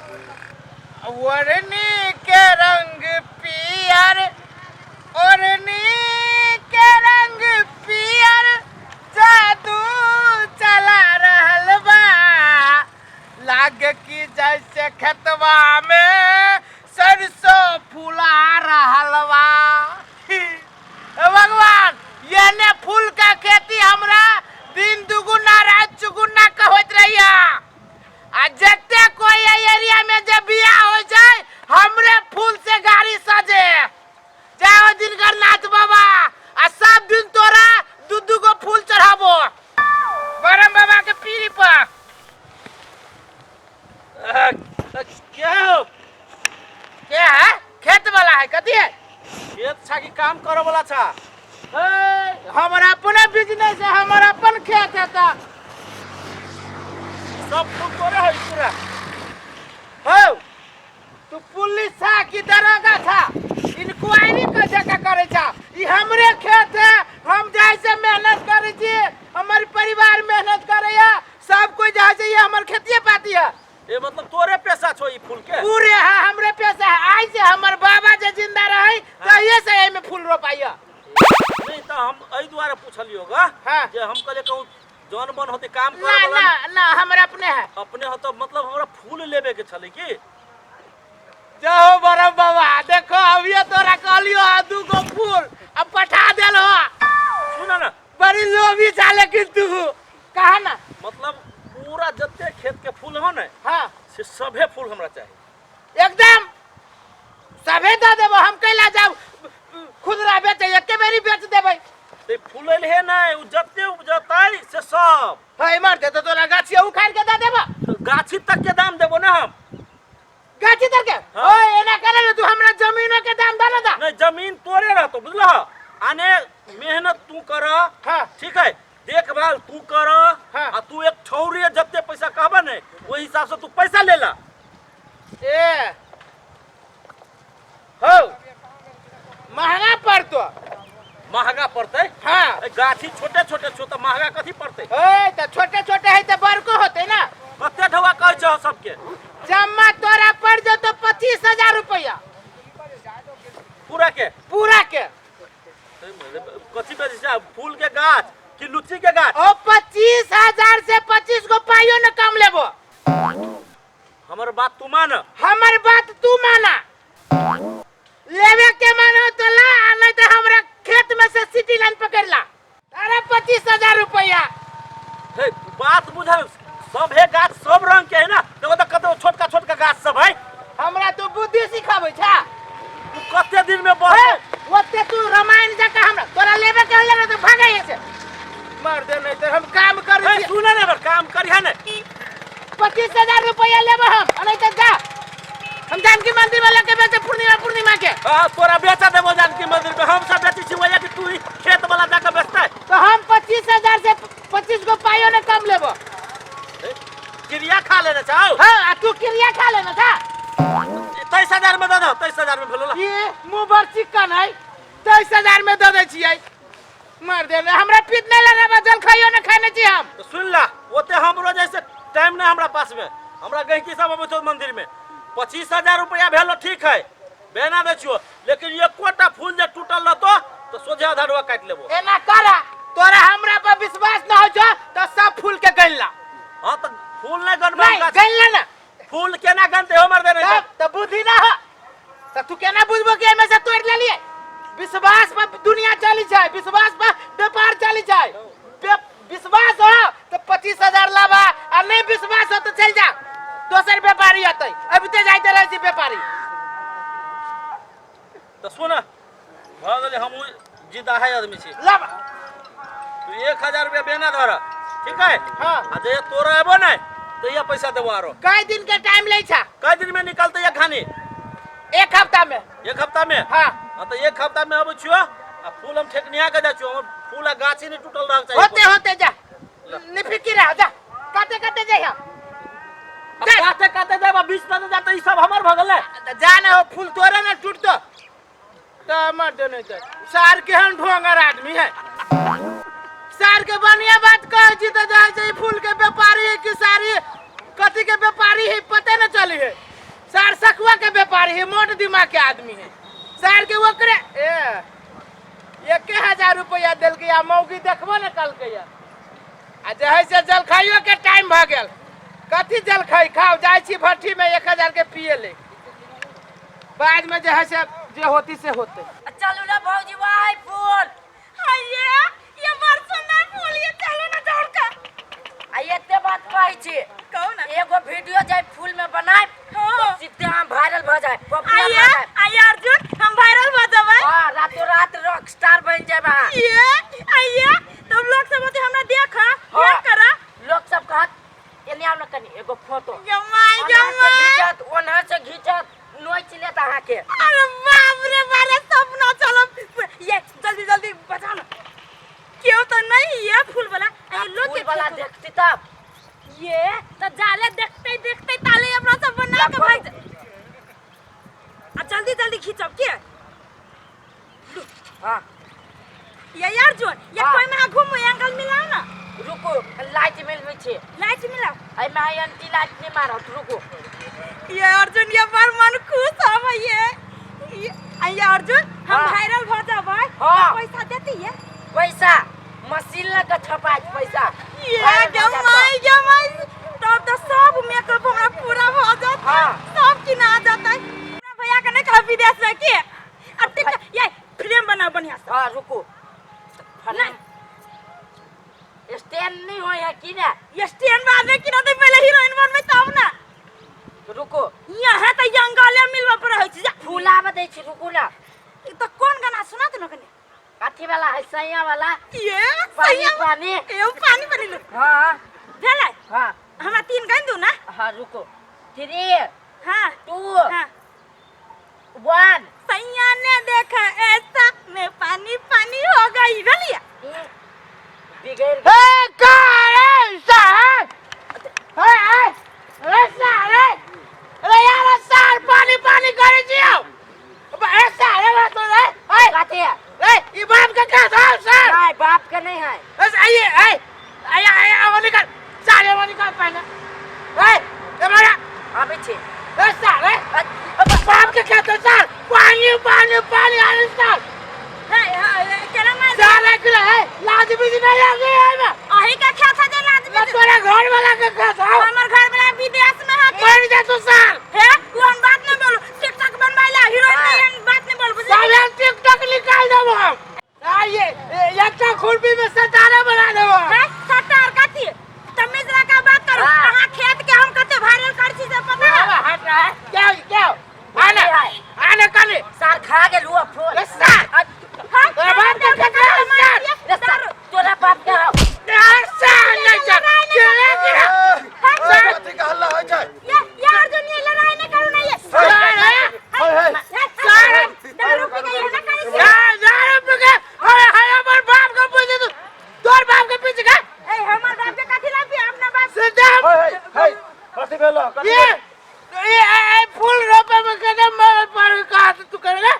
ओढ़नी के रंग पियर, ओढ़नी के रंग पियर, जादू चला रहल बा। लागे कि जैसे खेतवा में सरसों फुला रहल बा। हे भगवान, ये ने फूल का खेती हमरा दिन दुगुना रात चुगुना के होइत रहिया। आ जते कोई एहि एरिया में जे बियाह हो जाए, हमरे फूल से गाड़ी सजे। जय हो दिनकर नाथ बाबा। आ सब दिन तोरा दू दू गो फूल चढ़ाबो बरम बाबा के पीरी पर। क्या हो? के है? खेत वाला है? कथी है? खेत छा कि काम करे वाला छा? ए, हमर अपने बिजनेस है, हमर अपन खेत है। त सब फूल तोरे है पूरा? हो, तू पुलिस था कि दरोगा था? इंक्वायरी कर जका करे छा। ई हमरे खेत है, हम जैसे मेहनत करे छी, हमर परिवार मेहनत करे है, सब कोई जाए से ये हमर खेतिए पाती है। ए मतलब तोरे पैसा छो ई फूल के? पूरे है, हमरे पैसा है। आज से हमर बाबा जे जिंदा रहे तो ये से एमे फूल रोपाइया। नहीं तो हम एहि दुआरे पूछलियो गा। हाँ। जे हम कहले कहूं जौन बन होते काम ना। करे वाला। ना ना, हमरे अपने है। अपने हो तो मतलब हमरा फूल लेबे के छले की। जाओ बरम बाबा, देखो अभी तोरा कहलियो आ दू गो फूल अब पठा देल हो। सुना ना। बड़ी लोभी छा लेकिन तू कहा ना। मतलब पूरा जते खेत के फूल हो ने, से सभे फूल हमरा चाही। एकदम सभे दे देबो हम। कैला जाऊ खुदरा बेचे? एके बेरी बेच देबै। ते फूल हे नहीं, उ जते उपजतै से सब। है मार दे तो तोरा गाछिया उखाड़ के दे देबो। तो गाछी तक के दाम देबो ना हम। गाछी तर के? हाँ। ओए, एना करे ने तू हमरा जमीनो के दाम दे ना दा। नहीं, जमीन तोरे रहतो, बुझलह? आने मेहनत तू कर। ठीक है, देखभाल तू कर। आ तू एक ठौरी जते पैसा कहबा ने, ओहि हिसाब से तू पैसा ले ला। ए हो, महंगा पड़तो। महंगा पड़तै? हाँ। ए, गाछी छोटे छोटे छो तऽ महंगा कथी पड़तै? ए तऽ छोटे छोटे है तऽ बड़को होते ना। कते ढौआ कहै छह सबके? जमा तोरा पड़ जतो 25,000 रुपया। पूरा के? पूरा के। कथी बेचै छै, फूल के गाछ कि लुच्ची के गाछ? ओ 25,000 से 25 गो पाइयो न कम लेबो। हमर बात तू मान। हमर बात तू माना। लेवे के मानो तो ला, आ नहीं तो हमरा खेत में से सिटी लाइन पकड़ ला। अरे 25,000 रुपया। हे, बात बुझल, सब है गाछ सब रंग के है ना। देखो तो कते छोटका छोटका गाछ सब है। हमरा तू बुद्धि सिखाबै छा? तू कते दिन में बढ़ हे, ओते तू रामायण जका हमरा तोरा लेवे के होले ना तो भागे से मार दे, नहीं तो हम काम करै हे, छी। सुने ने, काम करिहे ने। 25,000 रुपया लेबो हम, आ नहीं तो जा, हम जानकी मंदिर में लेके बेचे पूर्णिमा पूर्णिमा के। हाँ, तोरा बेचा देबो जानकी मंदिर में। हम सब बेचै छी वजह कि तू ही खेत वाला जाके बेचतै। तो हम 25,000 से 25 गो पाइयो ने कम लेबो। क्रिया खा लेने छौ। हाँ, आ तू क्रिया खा लेने छा। 23,000 में दऽ दो, 23,000 में भेलो ला। ये मुंह पर चिकन है, 23,000 में दऽ दै छियै। मार दे, हमरा पीत नहीं लगे बा, जल खाइयो ने खाने छी हम। तो सुन ला, ओते हमरो जैसे टाइम नहीं हमरा पास में, हमरा गहिकी सब अबै छौ मंदिर में। 25,000 रुपया भेलो, ठीक है, बेना दै छियो, लेकिन एकोटा फूल जे टूटल रहतो तो सोझे आधा रुपया काटि लेबो। एना करा, तोरा हमरा पर विश्वास न हो छौ तो सब फूल के गन ला। हाँ, तो फूल नहीं गनबे। नहीं गन ला ना। फूल केना गनते हो मर देने? तब तो बुद्धि ना हो तो तू केना बुझबो कि एमे से तोड़ लेलिए? विश्वास पर दुनिया चली जाए, विश्वास पर व्यापार चली जाए। विश्वास हो तो 25,000 लाबा, आ नहीं विश्वास हो तो चल जा, दोसर व्यापारी अतै। अभी तो जाइते रहै छी व्यापारी। तो सुन, भऽ गेलै, हमहूँ जिदाहे आदमी छी। लाबा। तू 1,000 रुपया बेना धर, ठीक है? हाँ। आ जहिया तोरा एबो ने तहिया पैसा देबो आरो। कई दिन के टाइम लै छा? कई दिन में निकलते ये घानी? एक हफ्ता में। एक हफ्ता में? हाँ। हाँ, तो एक हफ्ता में अबै छियो आ फूल हम ठेकनिया के जाइ छियो। हमर फूल आ गाछी नहीं टूटल रहक चाही। होते होते जा, निफिकिर रह जा। काते काते जाइहा। अब काते काते जाब, बीच में जाते ई सब हमर भऽ गेलै। त जा ना हो, फूल तोरे ना टूटतो त मर दे। नहीं तो सार केहन ढोंगर आदमी है। सार के बढ़िया बात कहै छी त जाइ छै। फूल के व्यापारी है कि सारी कथी के व्यापारी है, पते न चली है। सार सखुआ के व्यापारी है, मोट दिमाग के आदमी है सार के। ओकरे ए 1000 रुपया देलकै आ मौगी देखबो ने कलकै। आ जे है से जलखाइयो के टाइम भऽ गेल। कथी जलखाइ खाउ, जाइ छी भट्ठी में 1000 के पिए ले, बाद में जे है से जे होती से होते। चलू ना भौजी, वाह फूल। हाय ये बड़ सुंदर फूल ये, चलू ना दौड़ के। आ एते बात कहै छी। कहू ना। एगो वीडियो जाय फूल में बनाए। हाँ। सीधे हम वायरल भ जाए, पॉपुलर आइए भ जाए। आइए अर्जुन, हम वायरल भ जेबै। हां, रातों रात रॉक स्टार बन जाए अहाँ। ये आइए तब लोग सब होते हमरा देख। हाँ। देख करा। लोग सब कहत एने आउ न कनी एगो फोटो। जमाई ओनहर से जमाई। घिचत, ओनहर से घिचत, नोच लेत अहाँ के। अरे बाप रे बारे सपना। चलो ये जल्दी जल्दी बचा ना, क्यों तो नहीं ये फूल वाला ये लोग फूल के वाला खेत। देखती तब। ये तो जाले देखते देखते ताले अपना सब बना के भाग जा। आ जल्दी जल्दी खींचब के। हाँ। ये यार जोन ये। हाँ। कोई में घूमो, एंगल मिलाओ ना। रुको, लाइट मिलबै छै। लाइट मिलाओ। एहिमे एंटी लाइट नहीं मारत, रुको। ये अर्जुन, ये बड़ मन खुश हब ये। ये अर्जुन, हम हाँ। वायरल भ जाबै। हाँ। पैसा देती ये? पैसा मशीन लग के छपाइत पैसा। ये वायरल भऽ जायत। गमाई गमाई, तब तो सब मेकअप हमरा पूरा भ जाता। हाँ। सब किना जाता। हमरा भैया के नहीं कह विदेश में के अब ठीक है। ये फ्रेम बनाओ बढ़िया से। हाँ, रुको। नहीं। स्टैंड नहीं होय है की ने? ये स्टैंड बाद में किना, तो पहले हीरोइन बनबै तब ना। रुको। यहाँ तो जंगले मिलबा पर रहै छै जा। फूलाबऽ दै छी, रुकू ना। ई तो कौन गाना सुना न कने? अथी वाला है, सैया वाला। ये पानी। सैया। पानी। ए पानी पानी लो। हाँ। भेलै? हाँ। हमरा तीन गानि दू ना। हाँ, रुको, 3 हाँ। 2 हाँ। 1। सैया ने देखा ऐसा, मैं पानी पानी हो गई। भेलिया? बिगड़। हे का रे साहब, हे हे रे सारे रे यार, सार पानी पानी करे छियो। अरे सारे बात तो रे ए। कथी है? रे ई बाप के का था सर? नहीं, बाप के नहीं है। बस आइए, आइए आइए आइए, वो निकल सारे, वो निकल पहले। ए ए मारा। आबै छी। ए सारे बाप के क्या था सर, पानी पानी पानी अरे सर। हे हे केना मार। सारे के है लाज भी नहीं आ गई है ना। अही के खेत है जे लाज ना भी। तोरा घर वाला के का था? हमर घर वाला विदेश में है। मर जा तू सर। हे तू हम बात नहीं बोलू, टिकटॉक बनवाइला हीरोइन नहीं हम बात नहीं बोलू, बुझली? साले टिकटॉक निकाल देबो हम। आइए एकटा खुरपी में सतारा बना देबो। हे सटार कथी, तमीज रखा बात करू। हाँ। अहाँ खेत के हम कते वायरल कर छी से पता है? हट रहा है क्या क्या? आने आने कली। सार खा गेल हुआ फूल। ए सार। हाँ, तोरा बाप के खेत है, सार। रे सार, तोरा बाप के हौ। यार सार नहीं चल चले गिरा। हाँ, कथी के हल्ला होइ छै? ये अर्जुन, ये लड़ाई नहीं करू ना ये। सार है। हे हे। सार। दारू पी के ये ना करी। यार दारू पी के हाय हाय, हमर बाप के पूछे तू, तोर बाप के पीछे का। ए हमर बाप के कथी ला पी अपना बाप। सीधा। हे हे हे, कथी भेल? कथी ये भेल? ये ये फूल रोपे में कदम में पर का तू करेगा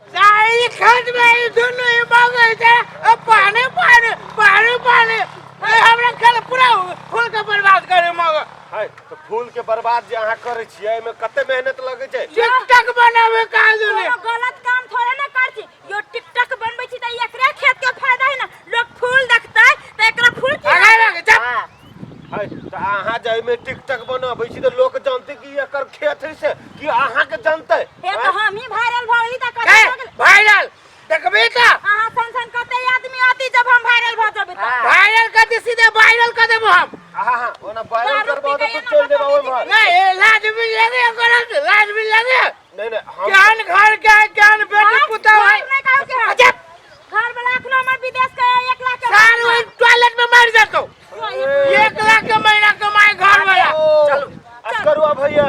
सारी खेत में ये दोनों ये मांगे थे। अब पानी पानी पानी पानी, ये हमरा खेत पूरा फूल के बर्बाद करे मांगे। है तऽ फूल के बर्बाद जे अहाँ करै छियै, एहिमे कते मेहनत लगै छै। टिकटॉक बनावे का दुने। कोनो गलत काम थोड़े ना कर छी यो। टिकटॉक बनबै छी त एकरे खेत के फायदा है ना, लोग फूल देखतै त एकरा फूल की। आगे आगे चल। हाँ। है तऽ अहाँ जे एहिमे टिकटक बनबै छी तऽ लोक जानतै कि एकर खेत है से कि अहाँके जानतै? हे त हम ही वायरल भ गेली त कते ए भऽ गेल। वायरल देखबी त। अहाँ सन सन कते आदमी आती जब हम वायरल भ जेबै त। हाँ। वायरल कर दे, सीधे वायरल कर देबो हम। हाँ हाँ, ओना वायरल दारू करबो पी तऽ के तू चलि जेबा ओहिमे। नहीं, ए, लाज भी लगे ओकरा, लाज भी लगे। नहीं नहीं, हम ज्ञान घर के ज्ञान बेटी पुतहु है। घर में कहू के अच्छा। घर वाला अखनो हमर विदेश के 1 लाख के सार ओहि टॉयलेट में मर जेतौ। 1 लाख के महीना कमाए घर वाला। चलू। असकरुआ भैया,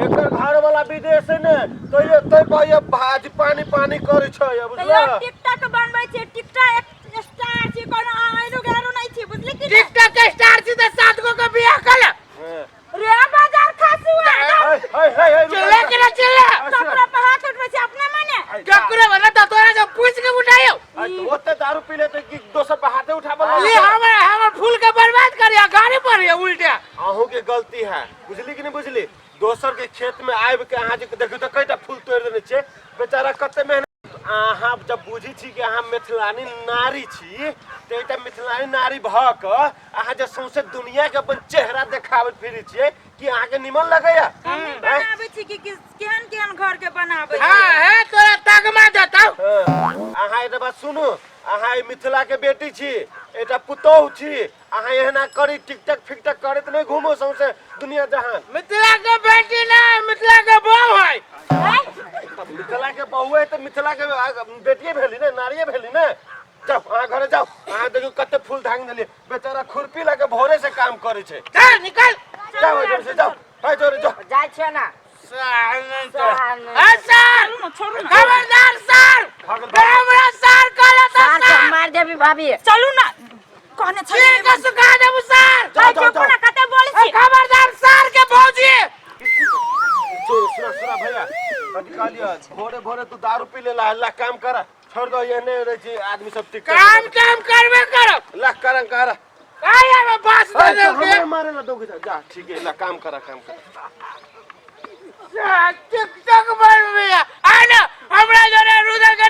एकर घर वाला विदेश है ने तो ये तै भैया भाजी पानी पानी करै छै। तैयो बुझला? टिकटॉक बनबै छै, टिकटॉक स्टार छी, कोनो आइरो गैरो नहीं छी, बुझली कि नहीं? टिकटॉक के स्टार छी त सात गो के बियाह कर ले। हाँ। रे बाजार खासुआ। हे हे हे हे, रुक, चिल्ला रुक। के ना चिल्ला। कपड़ा पर हाथ उठबै छै अपने मने। ककरो वाला त तोरा से पूछ के उठायो। आ, तऽ ओते दारू पी लेतै कि दोसर पर हाथे उठाबऽ ये लगतै? हमर हमर फूल के बर्बाद करिया गाड़ी पर ये उल्टा। अहूँ के गलती है, बुझली कि नहीं बुझली? दोसर के खेत में आबि के अहाँ जे देखियौ तऽ कईटा फूल तोड़ि देने छियै बेचारा कते मेहनत। अहाँ जब बुझी छी कि अहाँ मिथिलानी नारी छी तऽ एकटा मिथिलानी नारी भऽ कऽ अहाँ जे सौंसे दुनिया के अपन चेहरा देखाबैत फिरै छियै कि अहाँके निमन लगैया? हमही बनाबै छी कि केहन केहन घर के बनाबै हाँ है तोरा तगमा देतौ। हाँ, अहाँ एकटा बात सुनू, अहाँ ई मिथिला के बेटी छी, एकटा पुतोहु छी, अहाँ एहना करी टिकटक फिकटक करैत नहि घूमू सौंसे दुनिया जहान। मिथिला के बेटी ना, मिथिला के बहू है। मिथिला के बहू है तऽ मिथिला के बेटिए भेली ने, नारिये भेली ने। जाउ अहाँ घरे जाउ, अहाँ देखियौ कते फूल धांग देलियै, बेचारा खुरपी लऽ के भोरे से काम करै छै। चल निकल, जाउ एहिठाम से जाउ, है जोरे जाउ। जाइ छियै ना। सार नहीं तो। सार नहीं। ए सर, छोड़ू ना, छोड़ू ना। खबरदार सर, भऽ गेल। हमरा सर कहला था सार के सर। मार देबी भाभी। चलू ना, कहने चीर छलियै। के सुखा देबू सर। जाउ जाउ जाउ। ना कते बोलै ए छी। खबरदार सर के भौजी। सुन सुना सुना भैया, कथी कहलियै? भोरे भोरे तू दारू पी लेला, हल्ला काम कर, छोड़ दो, एहने रहै छै आदमी सब टिक काम काम करबे करब। ला करन कर। आय आय बास दे दे के हमरे मारे ला दोगे, जा ठीक है, ला काम करा काम करा। टिकटॉक बनबे आ ना हमरा जोरे रुदल के।